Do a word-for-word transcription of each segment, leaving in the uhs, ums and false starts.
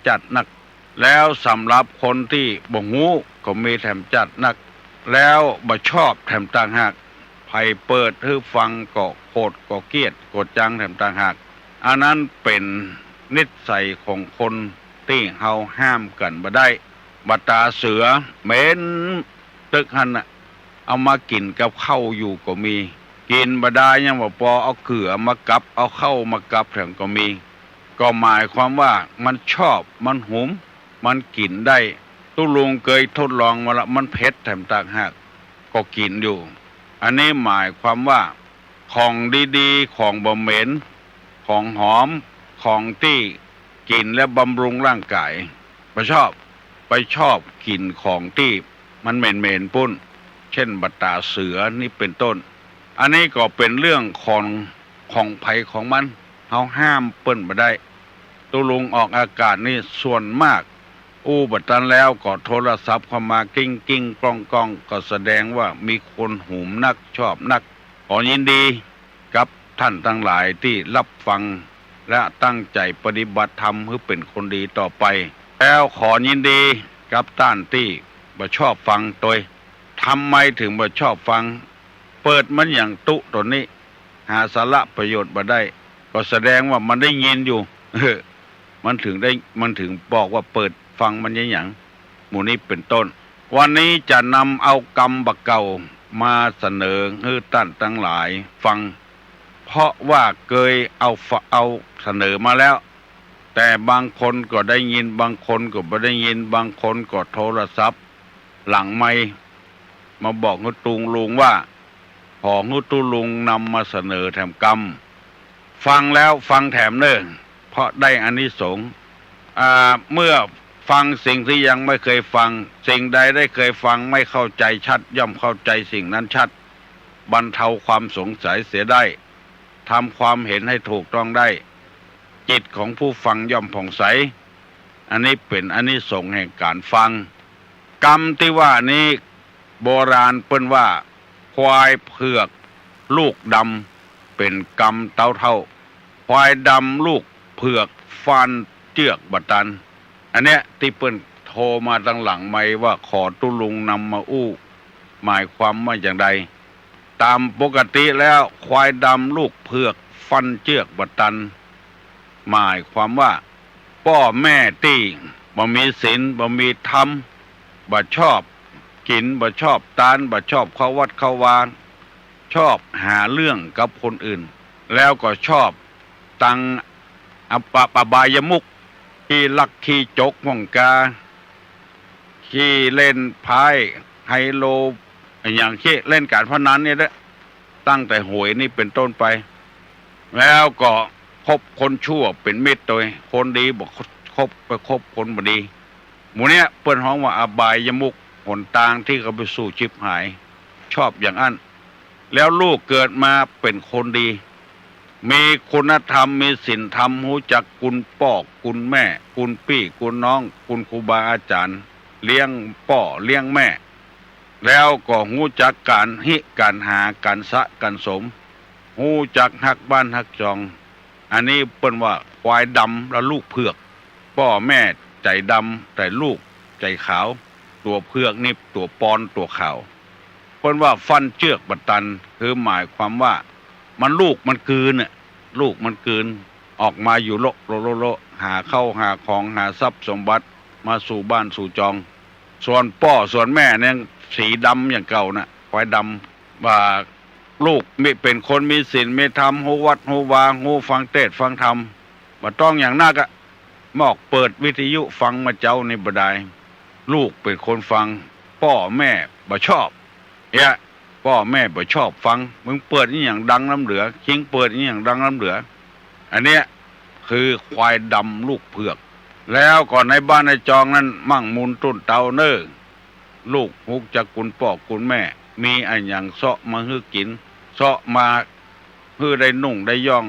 จัดนัก แล้วสำหรับคนตี้บ่ฮู้ก็มีแถมจัดนัก แล้วบ่ชอบแถมต่างหาก ใผเปิดหื้อฟังก็โขดก็เกลียดก็จังแถมต่างหาก อันนั้นเป๋นนิสัยของคนตี้เฮาห้ามกั๋นบ่ได้ บรรดาเสือเหม็นตึกหั้นน่ะ เอามากิ๋นกับข้าวอยู่ก็มี กิ๋นบ่ดายังบ่ปอ เอาเกือมากับ เอาข้าวมากับแถมก็มี ก็หมายความว่ามันชอบ มันหุม มันกิ๋นได้ ตุ๊ลุงเกยทดลองมาละ มันเผ็ดแถมต่างหาก ก็กิ๋นอยู่ อันนี้หมายความว่า ของดีๆ ของบ่เหม็น ของหอม ของตี้กิ๋นแล้วบำรุงร่างก๋าย บ่ชอบ ไปชอบกิ๋นของตี้มันเหม็นๆ ปู้น เช่น บรรดาเสือนี่เป๋นต้น อันนี้ก็เป๋นเรื่องของ ของใผของมัน เฮาห้ามเปิ้นบ่ได้ ตุ๊ลุงออกอากาศนี่ส่วนมาก อู้บ่ตันแล้วก็โทรศัพท์เข้ามากิ้งๆ ก้องๆ ก็แสดงว่ามีคนหุมนักชอบนัก ขอยินดีกับต้านตังหลายตี้ฮับฟัง และตั้งใจ๋ปฏิบัติธรรมหื้อเป๋นคนดีต่อไป แล้วขอยินดีกับต้านตี้บ่ชอบฟังตวย ทำไมถึงบ่ชอบฟัง เปิดมันหยังตุ๊โตนี้ หาสาระประโยชน์บ่ได้ ก็แสดงว่ามันได้ยินอยู่ เออ มันถึงได้ มันถึงบอกว่าเปิดฟังมันหยัง หมู่นี้เป๋นต้น วันนี้จะนำเอากำบ่าเก่ามาเสนอหื้อต้านตังหลายฟัง เพราะว่าเกยเอาฝ- เอาเสนอมาแล้ว แต่บางคนก็ได้ยิน บางคนก็บ่ได้ยิน บางคนก็โทรศัพท์หลังไมค์มาบอกหื้อตุ๊ลุงว่า ขอหื้อตุ๊ลุงนำมาเสนอแถมกำ ฟังแล้วฟังแถมเน่อ เพราะได้อานิสงส์ อ่า เมื่อฟังสิ่งที่ยังไม่เคยฟัง สิ่งใดได้เคยฟังไม่เข้าใจชัด ย่อมเข้าใจสิ่งนั้นชัด บรรเทาความสงสัยเสียได้ ทำความเห็นให้ถูกต้องได้ จิตของผู้ฟังย่อมผ่องใส อันนี้เป๋นอานิสงส์แห่งก๋านฟัง กำตี้ว่านี้ โบราณเปิ้นว่า ควายเผือกลูกดำ เป๋นกำเต๊าเฒ่า ควายดำลูกเผือกฟันเจือกบ่ตัน อันเนี้ยตี้เปิ้นโทรมาตังหลังไมค์ว่าขอตุ๊ลุงนำมาอู้ หมายความว่าอย่างใด ต๋ามปกติแล้วควายดำลูกเผือกฟันเจือกบ่ตัน หมายความว่า ป้อแม่ตี้บ่มีศีล บ่มีธรรม บ่ชอบกิ๋น บ่ชอบตาน บ่ชอบเข้าวัดเข้าวา ชอบหาเรื่องกับคนอื่น แล้วก็ชอบตังอบ- อบายมุข ขี้ลักขี้จกพ่องกา ขี้เล่นไพ่ไฮโล อะหยัง ขี้เล่นก๋านพนันเนี่ยแหละ ตั้งแต่หวยนี่เป๋นต้นไป แล้วก็คบคนชั่วเป๋นมิตร โตยคนดีบ่คบ ไปคบคนบ่ดี หมู่เนี้ยเปิ้นฮ้องว่าอบายมุข หนตางตี้เข้าไปสู่ฉิบหาย ชอบอย่างอั้น แล้วลูกเกิดมาเป๋นคนดี มีคุณธรรม มีศีลธรรม ฮู้จักคุณป้อคุณแม่ คุณปี้คุณน้อง คุณครูบาอาจ๋ารย์ เลี้ยงป้อเลี้ยงแม่ แล้วก็ฮู้จักก๋านฮิก๋านหา ก๋านสะก๋านสม ฮู้จักฮักบ้านฮักจอง อันนี้เปิ้นว่าควายดำและลูกเผือก ป้อแม่ใจ๋ดำแต่ลูกใจ๋ขาว ตั๋วเผือกนี่ตั๋วปอนตั๋วขาว เปิ้นว่าฟันเจือกบ่ตัน คือหมายความว่ามันลูกมันกืนน่ะ ลูกมันกืน ออกมาอยู่โละโละโละโละ หาเข้าหาของ หาทรัพย์สมบัติมาสู่บ้านสู่จอง ส่วนป้อส่วนแม่เนี่ยสีดำอย่างเก่าน่ะ ควายดำ ว่าลูกมี เป๋นคนมีศีลมีธรรม ฮู้วัดฮู้วา ฮู้ฟังเตสน์ฟังธรรม บ่ต้องอย่างนักอะ มอกเปิดวิทยุฟังมาเจ๊านี่บ่ดาย ลูกเป๋นคนฟัง ป้อแม่บ่ชอบ เอ๊ะ ป้อแม่บ่ชอบฟัง มึงเปิดอะหยังดังล้ำเหลือ คิงเปิดอะหยังดังล้ำเหลือ อันเนี้ยคือควายดำลูกเผือก แล้วก็ในบ้านในจองนั้นมั่งมูลตุ้นเตาเน่อ ลูกฮู้จักคุณป้อคุณแม่ มีอะหยังเซาะมาหื้อกิ๋น เซาะมาหื้อได้นุ่งได้ย่อง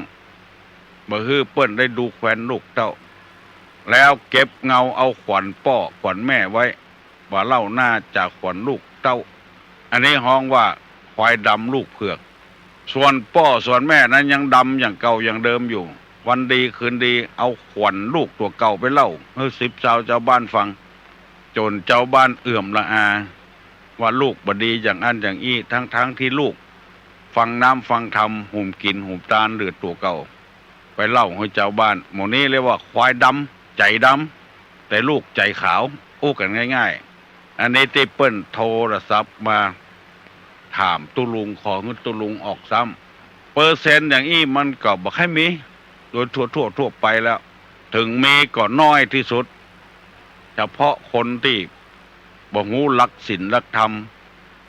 บ่หื้อเปิ้นได้ดูแควนลูกเต้า แล้วเก็บเงาเอาขวัญป้อขวัญแม่ไว้ บ่าเล่าหน้าจะขวัญลูกเต้า อันนี้ฮ้องว่าควายดำลูกเผือก ส่วนป้อส่วนแม่นั้นยังดำอย่างเก่าอย่างเดิมอยู่ วันดีคืนดีเอาขวัญลูกตั๋วเก่าไปเล่าหื้อสิบซาวจาวบ้านฟัง จ๋นจาวบ้านเอื่อมละอา ว่าลูกบ่ดีอย่างอั้นอย่างอี้ ตึงๆ ตี้ลูกฟังน้ำฟังธรรม หุมกิ๋นหุมตานเหลือตั๋วเก่า ไปเล่าหื้อจาวบ้าน หมู่นี้เรียกว่าควายดำ ใจ๋ดำ แต่ลูกใจ๋ขาว อู้กั๋นง่ายๆ อันนี้ตี้เปิ้นโทรศัพท์มาถามตุ๊ลุง ขอหื้อตุ๊ลุงออกซ้ำ เปอร์เซ็นต์อย่างอี้มันก็บ่ใค่มี โดยทั่วๆ ทั่วไปแล้ว เถิงมีก็น้อยตี้สุด เฉพาะคนตี้บ่ฮู้หลักศีลหลักธรรม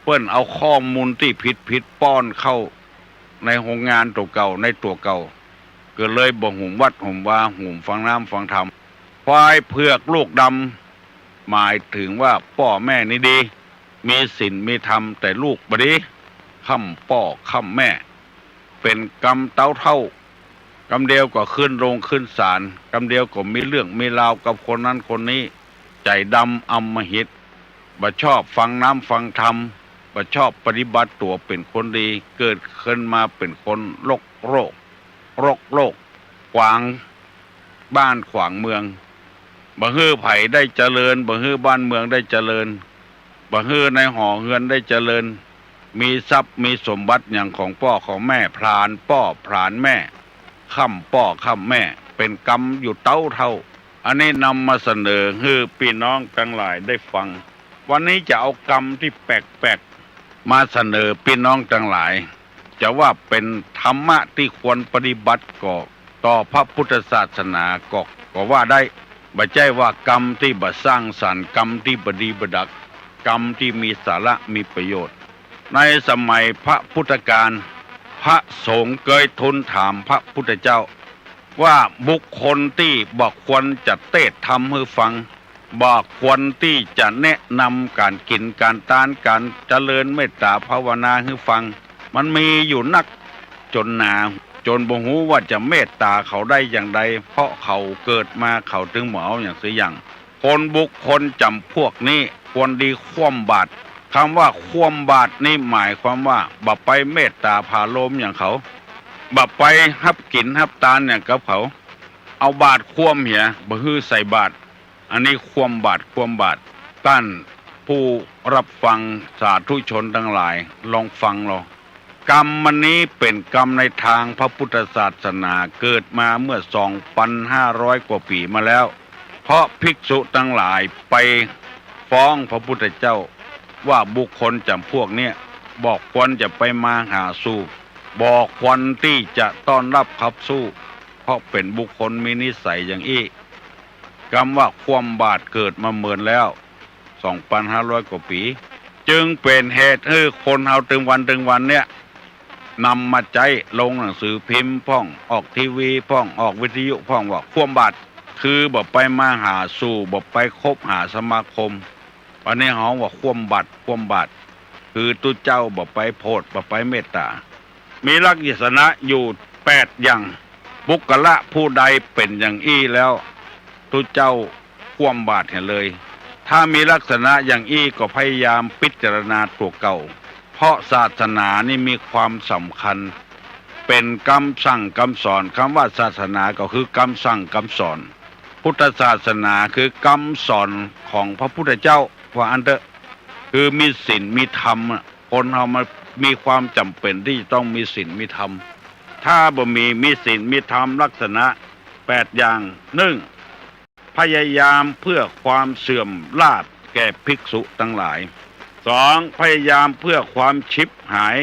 เปิ้นเอาข้อมูลตี้ผิดๆ ป้อนเข้าในโฮงงานตั๋วเก่า ในตั๋วเก่า ก็เลยบ่หุมวัดหุมวา หุมฟังน้ำฟังธรรม ควายเผือกลูกดำ หมายถึงว่าป้อแม่นี่ดี มีศีลมีธรรม แต่ลูกบ่ดี ค่ำป้อค่ำแม่ เป๋นกรรมเต๊าเฒ่า กำเดียวก็ขึ้นโรงขึ้นศาล กำเดียวก็มีเรื่องมีราวกับคนนั้นคนนี้ ใจ๋ดำอำมหิต บ่ชอบฟังน้ำฟังธรรม บ่ชอบปฏิบัติตั๋วเป๋นคนดี เกิดขึ้นมาเป๋นคนรกโรค รกโลก ขวางบ้านขวางเมือง บ่หื้อใผได้เจริญ บ่หื้อบ้านเมืองได้เจริญ บ่หื้อในหอเฮือนได้เจริญ มีทรัพย์มีสมบัติหยังของป้อของแม่ ผลาญป้อผลาญแม่ ค่ำป้อค่ำแม่ เป๋นกรรมอยู่เต๊าเฒ่า อันนี้นำมาเสนอหื้อปี้น้องตังหลายได้ฟัง วันนี้จะเอากรรมตี้แปลกๆ มาเสนอปี้น้องตังหลาย จะว่าเป๋นธรรมะตี้ควรปฏิบัติก็ ต่อพระพุทธศาสนาก็ ก็ว่าได้ บ่ใจ้ว่ากรรมตี้บ่สร้างสรรค์ กรรมตี้บ่ดีบ่ดัก กรรมตี้มีสาระมีประโยชน์ ในสมัยพระพุทธกาล พระสงฆ์เกยทูลถามพระพุทธเจ้า ว่าบุคคลตี้บ่ควรจะเตศน์ธรรมหื้อฟัง บ่ควรตี้จะแนะนำก๋านกิ๋นก๋านตาน ก๋านเจริญเมตตาภาวนาหื้อฟัง มันมีอยู่นักจ๋นหนา จ๋นบ่ฮู้ว่าจะเมตตาเขาได้อย่างใด เพราะเขาเกิดมาเขาตึงบ่เอาอย่างสักอย่าง คนบุคคลจ๋ำพวกนี้ควรดีคว่ำบาตร กำว่าคว่ำบาตรนี้หมายความว่าบ่ไปเมตตาผาโลมอย่างเขา บ่ไปฮับกิ๋นฮับตานอย่างกับเขา เอาบาตรคว่ำเหีย บ่หื้อใส่บาตร อันนี้คว่ำบาตร คว่ำบาตร ต้านผู้รับฟังสาธุชนตังหลาย ลองฟังลอ กรรมอันนี้เป๋นกรรมในตางพระพุทธศาสนา เกิดมาเมื่อสองปันห้าร้อยกว่าปี๋มาแล้ว เพราะภิกษุตังหลายไปฟ้องพระพุทธเจ้า ว่าบุคคลจ๋ำพวกเนี้ยบ่ควรจะไปมาหาสู่ บ่ควรตี้จะต้อนฮับขับสู้ เพราะเป๋นบุคคลมีนิสัยอย่างอี้ กำว่าคว่ำบาตรเกิดมาเมินแล้ว สองปันห้าร้อยกว่าปี๋ จึงเป๋นเหตุหื้อคนเฮาตึงวันตึงวันเนี้ย นำมาใจ๊ลงหนังสือพิมพ์พ่อง ออกทีวีพ่อง ออกวิทยุพ่อง ว่าคว่ำบาตร คือบ่ไปมาหาสู่ บ่ไปคบหาสมาคม อันนี้ฮ้องว่าคว่ำบาตร คว่ำบาตร คือตุ๊เจ้าบ่ไปโผด บ่ไปเมตตา มีลักษณะอยู่แปดอย่าง บุคคละผู้ใดเป๋นอย่างอี้แล้ว ตุ๊เจ้าคว่ำบาตรเหียเลย ถ้ามีลักษณะอย่างอี้ก็พยายามพิจารณาตั๋วเก่า เพราะศาสนานี่มีความสำคัญ เป๋นกำสั่งกำสอน กำว่าศาสนาก็คือกำสั่งกำสอน พุทธศาสนาคือกำสอนของพระพุทธเจ้า ว่าอั้นเต๊อะ คือมีศีลมีธรรมอะ คนเฮามันมีความจ๋ำเป๋นตี้จะต้องมีศีลมีธรรม ถ้าบ่มี มีศีลมีธรรมลักษณะแปดอย่าง นึ่ง พยายามเพื่อความเสื่อมลาภแก่ภิกษุตังหลาย สอง พยายามเพื่อความฉิบหาย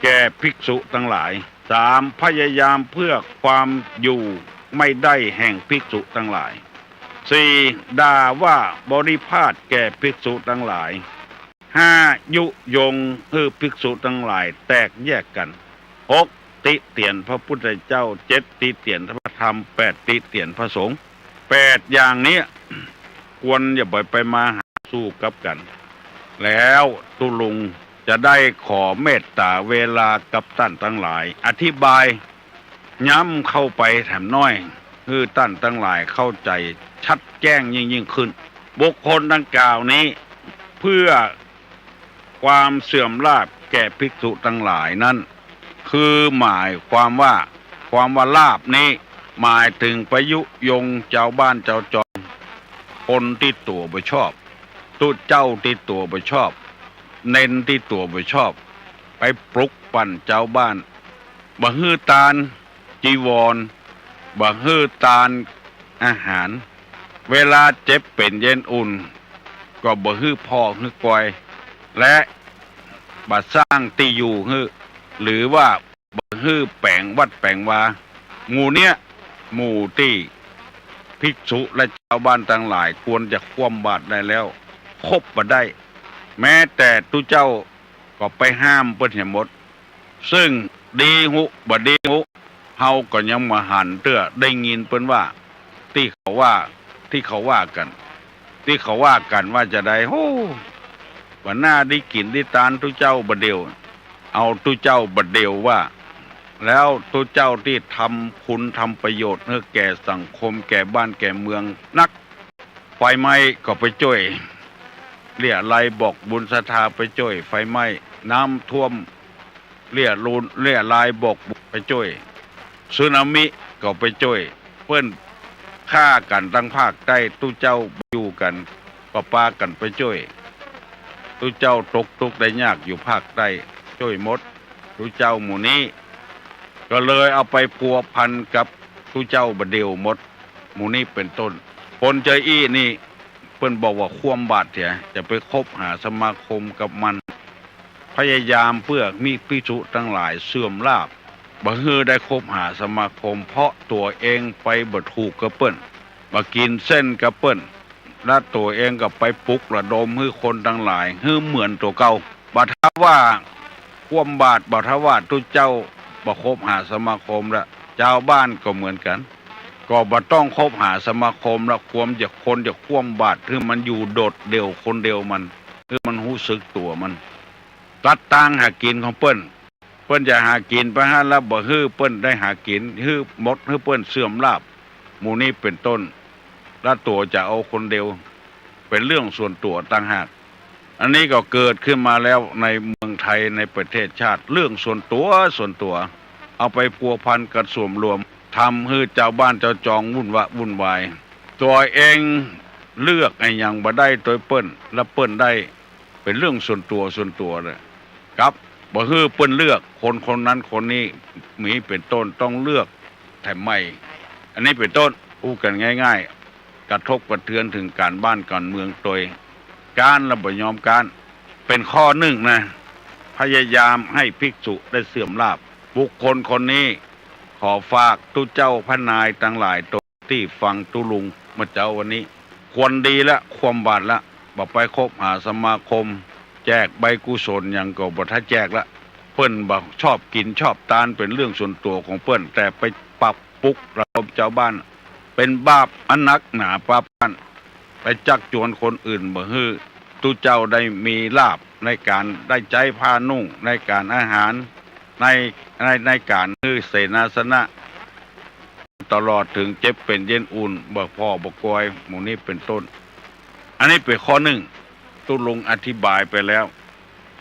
แก่ภิกษุตังหลาย สาม พยายามเพื่อความอยู่ไม่ได้แห่งภิกษุตังหลาย สี่ ด่าว่าบริภาสแก่ภิกษุตังหลาย ห้า ยุยงหื้อภิกษุตังหลายแตกแยกกั๋น หก ติเตียนพระพุทธเจ้า เจ็ด ติเตียนพระธรรม แปด ติเตียนพระสงฆ์ แปดอย่างเนี้ย ควรอย่าไปไปมาหาสู่กับกั๋น แล้วตุ๊ลุงจะได้ขอเมตตาเวลากับต้านตังหลาย อธิบายย้ำเข้าไปแถมน้อย หื้อต้านตังหลายเข้าใจ๋ชัดแจ้งยิ่งๆ ขึ้น บุคคลดังกล่าวนี้ เพื่อความเสื่อมลาภแก่ภิกษุตังหลายนั้น คือหมายความว่า ความว่าลาภนี้ หมายเถิงไปยุยงจาวบ้านจาวจอง คนตี้ตั๋วบ่ชอบ ตุ๊เจ้าตี้ตั๋วบ่ชอบ เณรตี้ตั๋วบ่ชอบ ไปปลุกปั่นจาวบ้าน บ่หื้อตานจีวร บ่หื้อตานอาหาร เวลาเจ็บเป๋นเย็นอุ่น ก็บ่หื้อผ่อหื้อกอย และบ่สร้างตี้อยู่หื้อ หรือว่าบ่หื้อแป๋งวัดแป๋งวา หมู่เนี้ย หมู่ตี้ภิกษุและจาวบ้านตังหลายควรจะคว่ำบาตรได้แล้ว คบบ่ได้ แม้แต่ตุ๊เจ้าก็ไปห้ามเปิ้นเหียหมด ซึ่งดีฮู้บ่ดีฮู้ เฮาก็ยังบ่หันเตื้อ ได้ยินเปิ้นว่า ตี้เขาว่า ตี้เขาว่ากั๋น ตี้เขาว่ากั๋นว่าจาใด โอ้ บ่หน้าได้กิ๋นได้ตานตุ๊เจ้าบ่าเดี่ยว เอาตุ๊เจ้าบ่าเดี่ยวว่า แล้วตุ๊เจ้าตี้ทำคุณทำประโยชน์หื้อแก่สังคมแก่บ้านแก่เมืองนัก ไฟไหม้ก็ไปจ้วย เลี้ยไลบอกบุญศรัทธาไปจ้วย ไฟไหม้ น้ำท่วม เลี้ยลูน เลี้ยไลบอกบุญไปจ้วย สึนามิก็ไปจ้วย เปิ้นฆ่ากั๋นตังภาคใต้ ตุ๊เจ้าอยู่กั๋น ก็ปากั๋นไปจ้วย ตุ๊เจ้าตกตุ๊กข์ได้ยากอยู่ภาคใต้ จ้วยหมด ตุ๊เจ้าหมู่นี้ ก็เลยเอาไปพัวพันกับตุ๊เจ้าบ่าเดี่ยวหมด หมู่นี้เป๋นต้น คนจาอี้นี่ เปิ้นบอกว่าคว่ำบาตรเสีย จะไปคบหาสมาคมกับมัน พยายามเปื้อหื้อภิกษุตังหลายเสื่อมลาภ บ่หื้อได้คบหาสมาคม เพราะตั๋วเองไปบ่ถูกกับเปิ้น บ่กิ๋นเส้นกับเปิ้น และตั๋วเองก็ไปปลุกระดมหื้อคนตังหลายหื้อเหมือนตั๋วเก่า บ่ถ้าว่าคว่ำบาตร บ่ถ้าว่าตุ๊เจ้าบ่คบหาสมาคมละ จาวบ้านก็เหมือนกั๋น ก็บ่ต้องคบหาสมาคมละ ควรจะ คนจะคว่ำบาตรหื้อมันอยู่โดดเดี่ยวคนเดียวมัน หื้อมันฮู้สึกตั๋วมัน ตั๊ดตางหากิ๋นของเปิ้น เปิ้นจะหากิ๋นไปหั้นละ บ่หื้อเปิ้นได้หากิ๋น หื้อหมด หื้อเปิ้นเสื่อมลาภ หมู่นี้เป๋นต้น และตั๋วจะเอาคนเดียว เป๋นเรื่องส่วนตั๋วต่างหาก อันนี้ก็เกิดขึ้นมาแล้วในเมืองไทย ในประเทศชาติ เรื่องส่วนตั๋ว ส่วนตั๋ว เอาไปพัวพันกับส่วนรวม ทำหื้อจาวบ้านจาวจองวุ่นวะวุ่นวาย ตั๋วเองเลือกอะหยังบ่ได้โตยเปิ้น และเปิ้นได้ เป๋นเรื่องส่วนตั๋ว ส่วนตั๋วเลย กับบ่หื้อเปิ้นเลือก คนคนนั้นคนนี้ มีเป๋นต้น ต้องเลือกแถมใหม่ อันนี้เป๋นต้น อู้กั๋นง่ายๆ กระทบกระเทือนเถิงก๋านบ้านก๋านเมืองโตย ก๊านและบ่ยอมก๊าน เป๋นข้อนึ่งนะ พยายามหื้อภิกษุได้เสื่อมลาภ บุคคลคนนี้ ขอฝากตุ๊เจ้าพระนายตังหลายโตย ตี้ฟังตุ๊ลุงเมื่อเจ๊าวันนี้ ควรดีละ คว่ำบาตรละ บ่ไปคบหาสมาคม แจกใบกุศลหยังก็บ่ถ้าแจกละ เปิ้นบ่ชอบกิ๋นชอบตาน เป๋นเรื่องส่วนตั๋วของเปิ้น แต่ไปปรับปลุกระดมจาวบ้าน เป๋นบาปอันนักหนา ปาปอัน ไปจักจวนคนอื่นบ่หื้อตุ๊เจ้าได้มีลาภในก๋านได้ใจ๊ผ้านุ่ง ในก๋านอาหาร ใน ใน ในก๋านหื้อเสนาสนะ ตลอดเถิงเจ็บเป๋นเย็นอุ่น บ่ผ่อบ่กอย หมู่นี้เป๋นต้น อันนี้เป๋นข้อนึ่ง ตุ๊ลุงอธิบายไปแล้ว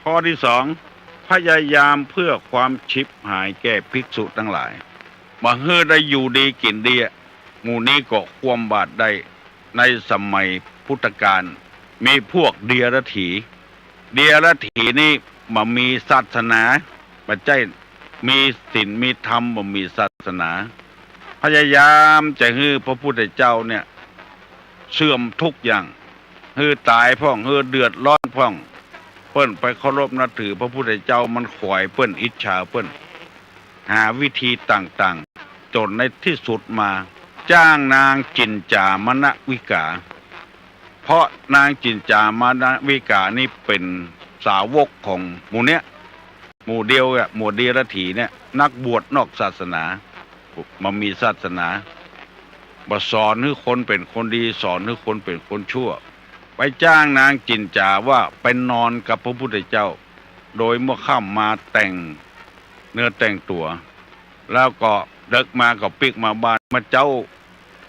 ข้อตี้สอง พยายามเพื่อความฉิบหายแก่ภิกษุตังหลาย บ่หื้อได้อยู่ดีกิ๋นดี หมู่นี้ก็คว่ำบาตรได้ ในสมัยพุทธกาล มีพวกเดียรถี เดียรถีนี่บ่มีศาสนา บ่ใจ้มีศีลมีธรรม บ่มีศาสนา พยายามจะหื้อพระพุทธเจ้าเนี่ย เสื่อมทุกอย่าง หื้อต๋ายพ่อง หื้อเดือดร้อนพ่อง เปิ้นไปเคารพนับถือพระพุทธเจ้า มันขวายเปิ้น อิจฉาเปิ้น หาวิธีต่างๆ จ๋นในตี้สุดมา จ้างนางจิ๋นจ๋ามณวิกา เพราะนางจิ๋นจ๋ามณวิกานี่เป๋นสาวกของหมู่เนี้ย หมู่เดียวอะ หมู่เดียรถีเนี่ย นักบวชนอกศาสนา บ่มีศาสนา บ่สอนหื้อคนเป๋นคนดี สอนหื้อคนเป๋นคนชั่ว ไปจ้างนางจิ๋นจ๋าว่าไปนอนกับพระพุทธเจ้า โดยหัวค่ำมาแต่งเนื้อแต่งตั๋ว แล้วก็เดิ็กมาก็ปิ๊กมาบ้าน เมื่อเจ๊า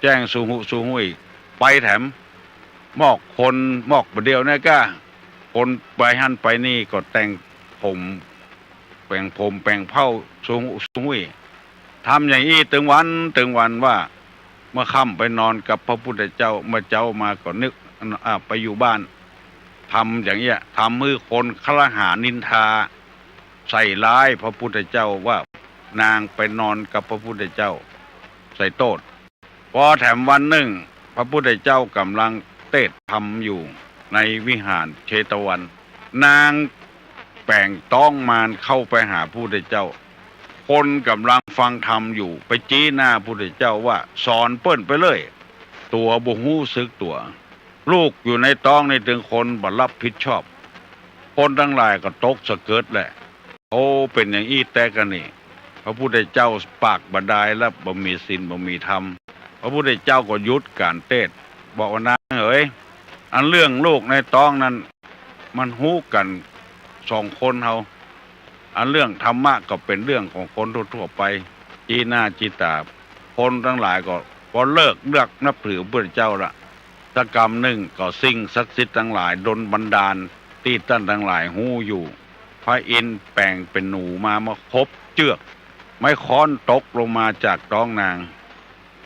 แจ้งฮู้ฮู้ฮู้อีก ไปแถม มอกคน มอกบ่าเดี่ยวเนี่ยก้า คนไปหั้นไปนี่ก็แต่งผม แป๋งผมแป๋งเผ้าฮู้ฮู้ฮู้อีก ทำอย่างอี้ตึงวันตึงวันว่า เมื่อค่ำไปนอนกับพระพุทธเจ้า เมื่อเจ๊ามาก็นึก อ่า ไปอยู่บ้าน ทำอย่างเอี้ย ทำหื้อคนครหานินทา ใส่ร้ายพระพุทธเจ้าว่า นางไปนอนกับพระพุทธเจ้า ใส่โต้ษ ปอแถมวันนึ่ง พระพุทธเจ้าก่ำลังเตสน์ธรรมอยู่ในวิหารเชตวัน นางแป๋งต๊องมานเข้าไปหาพระพุทธเจ้า คนก่ำลังฟังธรรมอยู่ ไปจี๊หน้าพระพุทธเจ้าว่า สอนเปิ้นไปเลย ตั๋วบ่ฮู้สึกตั๋ว ลูกอยู่ในต๊องนี่ตึงคนบ่รับผิดชอบ คนตังหลายก็ตกสะเกิดแหละ โอ้ เป๋นอย่างอี้แต๊กะนี่ พระพุทธเจ้าปากบ่ดายแล้ว บ่มีศีลบ่มีธรรม พระพุทธเจ้าก็หยุดก๋านเตสน์ บอกว่า นางเหย อันเรื่องลูกในต๊องนั้น มันฮู้กั๋นสองคนเฮา อันเรื่องธรรมะก็เป๋นเรื่องของคนทั่วๆ ไป จี๊หน้าจี๊ต๋า คนตังหลายก็ ปอเลิกเลือกนับถือพระพุทธเจ้าละ สักกำนึ่งก็สิ่งศักดิ์สิทธิ์ตังหลายดลบันดาล ตี้ต้านตังหลายฮู้อยู่ พระอินทร์แป๋งเป๋นหนูมา มาขบเจื้อก ไม้ค้อนตกลงมาจากต๊องนาง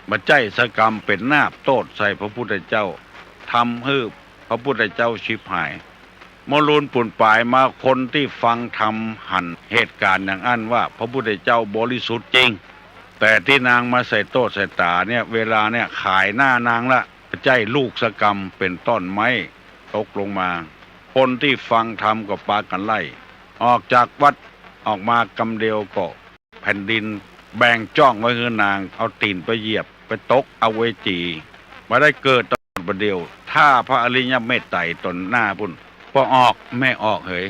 บ่ใจ้สักกำเป๋นนาบโต้ษใส่พระพุทธเจ้า ทำหื้อพระพุทธเจ้าฉิบหาย เมื่อลูนปูนป๋ายมา คนตี้ฟังธรรมหันเหตุก๋ารณ์อย่างอั้นว่า พระพุทธเจ้าบริสุทธิ์จริง แต่ตี้นางมาใส่โต้ษใส่ต๋าเนี่ย เวลาเนี่ยขายหน้านางละ บ่ใจ้ลูกสักกำเป๋นต้อนไม้ตกลงมา คนตี้ฟังธรรมก็ปากั๋นไล่ออกจากวัด ออกมากำเดียวก็ แผ่นดินแบ่งจ้องไว้หื้อนาง เอาตี๋นไปเหยียบ ไปตกอเวจี บ่ได้เกิดต๋อนบ่าเดี่ยว ถ้าพระอริยเมตไตรต๋นหน้าปุ้น ป้อออก แม่ออกเหย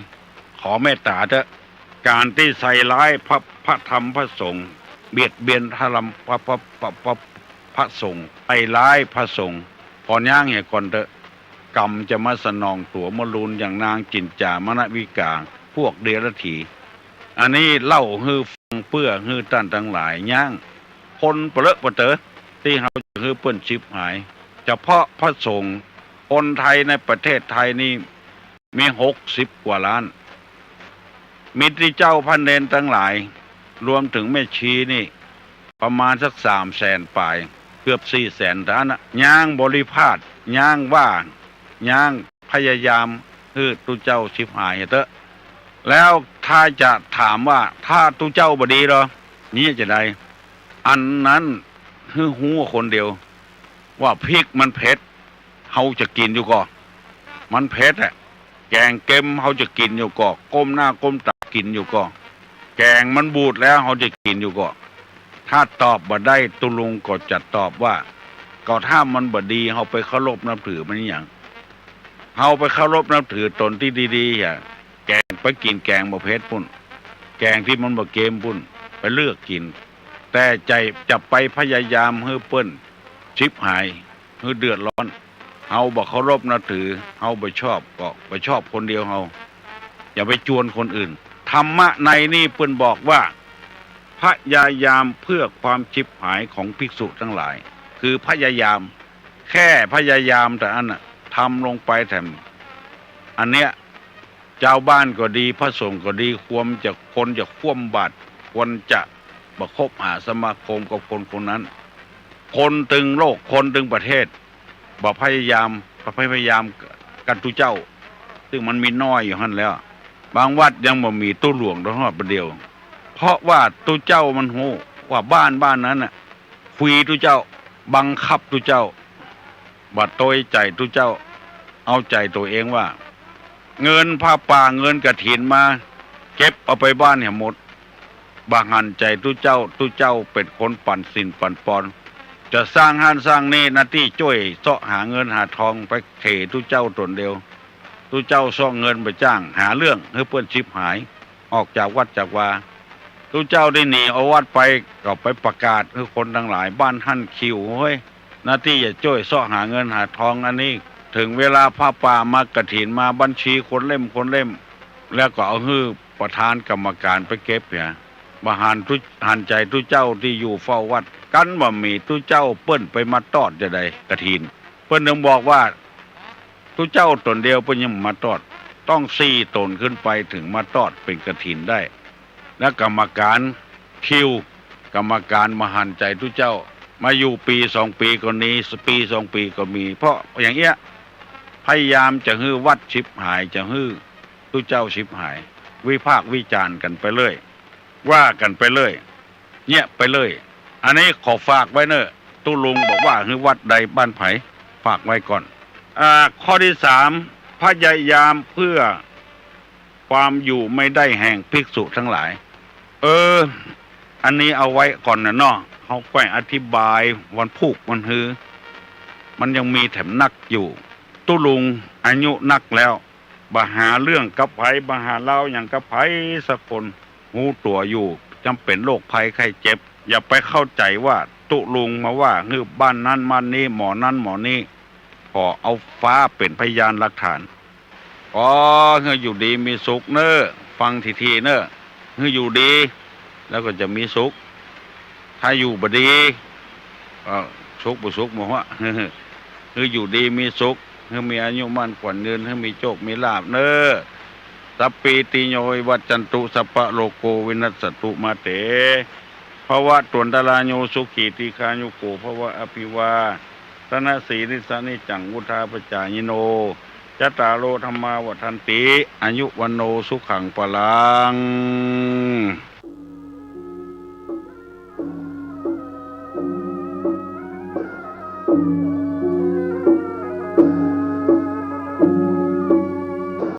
ขอเมตต๋าเต๊อะ ก๋านตี้ใส่ร้ายพระ พระธรรมพระสงฆ์ เบียดเบียนพระธรรม พระ พระ พระ พระ พระสงฆ์ ใส่ร้ายพระสงฆ์ ผ่อนยั้งเหียก่อนเต๊อะ กรรมจะมาสนองตั๋วเมื่อลูนอย่างนางจิ๋นจ๋ามณวิกา พวกเดรัจฉี อันนี้เล่าหื้อฟังเปื้อหื้อต้านตังหลายยั้ง คนปะเลอะปะเต๋อ ตี้เฮาจะหื้อเปิ้นฉิบหาย เฉพาะพระสงฆ์ คนไทยในประเทศไทยนี่มีหกสิบกว่าล้าน มีตี้เจ้าพระเณรตังหลาย รวมเถิงแม่ชีนี่ ประมาณสักสามแสนป๋าย เกือบสี่แสนต้านนะ ยั้งบริพาท ยั้งว่า ยั้งพยายามหื้อตุ๊เจ้าฉิบหายเต๊อะ แล้วถ้าจะถามว่า ถ้าตุ๊เจ้าบ่ดีลอ นี้จะใด อันนั้นหื้อฮู้คนเดียว ว่าพริกมันเผ็ด เฮาจะกิ๋นอยู่ก่อ มันเผ็ดอะ แก๋งเก็มเฮาจะกิ๋นอยู่ก่อ ก้มหน้าก้มต๋ากิ๋นอยู่ก่อ แก๋งมันบูดแล้วเฮาจะกิ๋นอยู่ก่อ ถ้าตอบบ่ได้ ตุ๊ลุงก็จะตอบว่า ก็ถ้ามันบ่ดี เฮาไปเคารพนับถือมันอะหยัง เฮาไปเคารพนับถือต๋นตี้ดีๆ อะ แก๋งไปกิ๋นแก๋งบ่เผ็ดปุ้น แก๋งตี้มันบ่เก็มปุ้น ไปเลือกกิ๋น แต่จะ จะไปพยายามหื้อเปิ้นฉิบหาย หื้อเดือดร้อน เฮาบ่เคารพนับถือ เฮาบ่ชอบก็บ่ชอบคนเดียวเฮา อย่าไปจวนคนอื่น ธรรมะในนี่เปิ้นบอกว่า พยายามเพื่อความฉิบหายของภิกษุตังหลาย คือพยายาม แค่พยายามเต้าอั้นน่ะ ทำลงไปแถม อันเนี้ย จาวบ้านก็ดี พระสงฆ์ก็ดี ควรจะ คนจะคว่ำบาตร ควรจะบ่คบหาสมาคมกับคนคนนั้น คนตึงโลก คนตึงประเทศ บ่พยายาม บ่พยายามกั๋นตุ๊เจ้า ซึ่งมันมีน้อยอยู่หั้นแล้ว บางวัดยังบ่มีตุ๊หลวงเต้าฮอดบ่าเดี่ยว เพราะว่าตุ๊เจ้ามันฮู้ว่าบ้านบ้านนั้นน่ะ คุยตุ๊เจ้า บังคับตุ๊เจ้า บ่ตวยใจ๋ตุ๊เจ้า เอาใจ๋ตั๋วเองว่า เงินผ้าป่าเงินกฐินมา เก็บเอาไปบ้านเหียหมด บ่หันใจ๋ตุ๊เจ้า ตุ๊เจ้าเป๋นคนปั๋นศีลปั๋นปอน จะสร้างหั้นสร้างนี่ หน้าตี้จ้วยเซาะหาเงินหาทองไปเขตุ๊เจ้าต๋นเดียว ตุ๊เจ้าเซาะเงินบ่จ้าง หาเรื่องหื้อเปิ้นฉิบหาย ออกจากวัดจากวา ตุ๊เจ้าได้หนีออกวัดไป ก็ไปประกาศหื้อคนตังหลายบ้านหั้นคิว เฮ้ย หน้าตี้จะจ้วยเซาะหาเงินหาทองอันนี้ เถิงเวลาผ้าป่ามากฐินมา บัญชีคนเล่มคนเล่ม แล้วก็เอาหื้อประธานกรรมการไปเก็บเหีย บ่หันตุ๊ หันใจ๋ตุ๊เจ้าตี้อยู่เฝ้าวัด กันบ่มีตุ๊เจ้าเปิ้นไปมาตอดจะใดกฐิน เปิ้นเถิงบอกว่า ตุ๊เจ้าต๋นเดียวเปิ้นยังบ่มาตอด ต้องสี่ต๋นขึ้นไปเถิงมาตอดเป๋นกฐินได้ และกรรมการคิว กรรมการบ่หันใจ๋ตุ๊เจ้า มาอยู่ปี๋สองปี๋ก็หนี ปี๋สองปี๋ก็มี เพราะอย่างเอี้ย พยายามจะหื้อวัดฉิบหาย จะหื้อตุ๊เจ้าฉิบหาย วิพากษ์วิจารณ์กั๋นไปเรื่อย ว่ากั๋นไปเรื่อย เยียะไปเรื่อย อันนี้ขอฝากไว้เน่อ ตุ๊ลุงบอกว่าหื้อวัดใดบ้านใผ ฝากไว้ก่อน อ่า ข้อตี้สาม พยายามเพื่อความอยู่ไม่ได้แห่งภิกษุทั้งหลาย เออ อันนี้เอาไว้ก่อนน่ะเนาะ เฮาก้อยอธิบายวันพูกวันฮือ มันยังมีแถมนักอยู่ ตุ๊ลุงอายุนักแล้ว บ่หาเรื่องกับใผ บ่หาราวหยังกับใผสักคน ฮู้ตั๋วอยู่ จำเป๋นโรคภัยไข้เจ็บ อย่าไปเข้าใจ๋ว่าตุ๊ลุงมาว่าหื้อบ้านนั้นบ้านนี้ หมอนั้นหมอนี้ ขอเอาฟ้าเป๋นพยานหลักฐาน อ๋อ หื้ออยู่ดีมีสุขเน่อ ฟังถี่ๆ เน่อ หื้ออยู่ดี แล้วก็จะมีสุข ถ้าอยู่บ่ดี เอ่อ สุขบ่สุขบ่ฮู้ หื้ออยู่ดีมีสุข หื้อมีอายุมั่นขวัญยืน หื้อมีโชคมีลาภเน่อ สัพพีติโยวิวัชชันตุ สัพพะโรโควินัสสะตุ มาเต ภะวะตวันตะราโย สุขี ทีฆายุโก ภะวะ อภิวาทะนะสีลิสสะ นิจจัง วุฑฒาปะจายิโน จัตตาโร ธัมมา วัฑฒันติ อายุ วัณโณ สุขัง พะลัง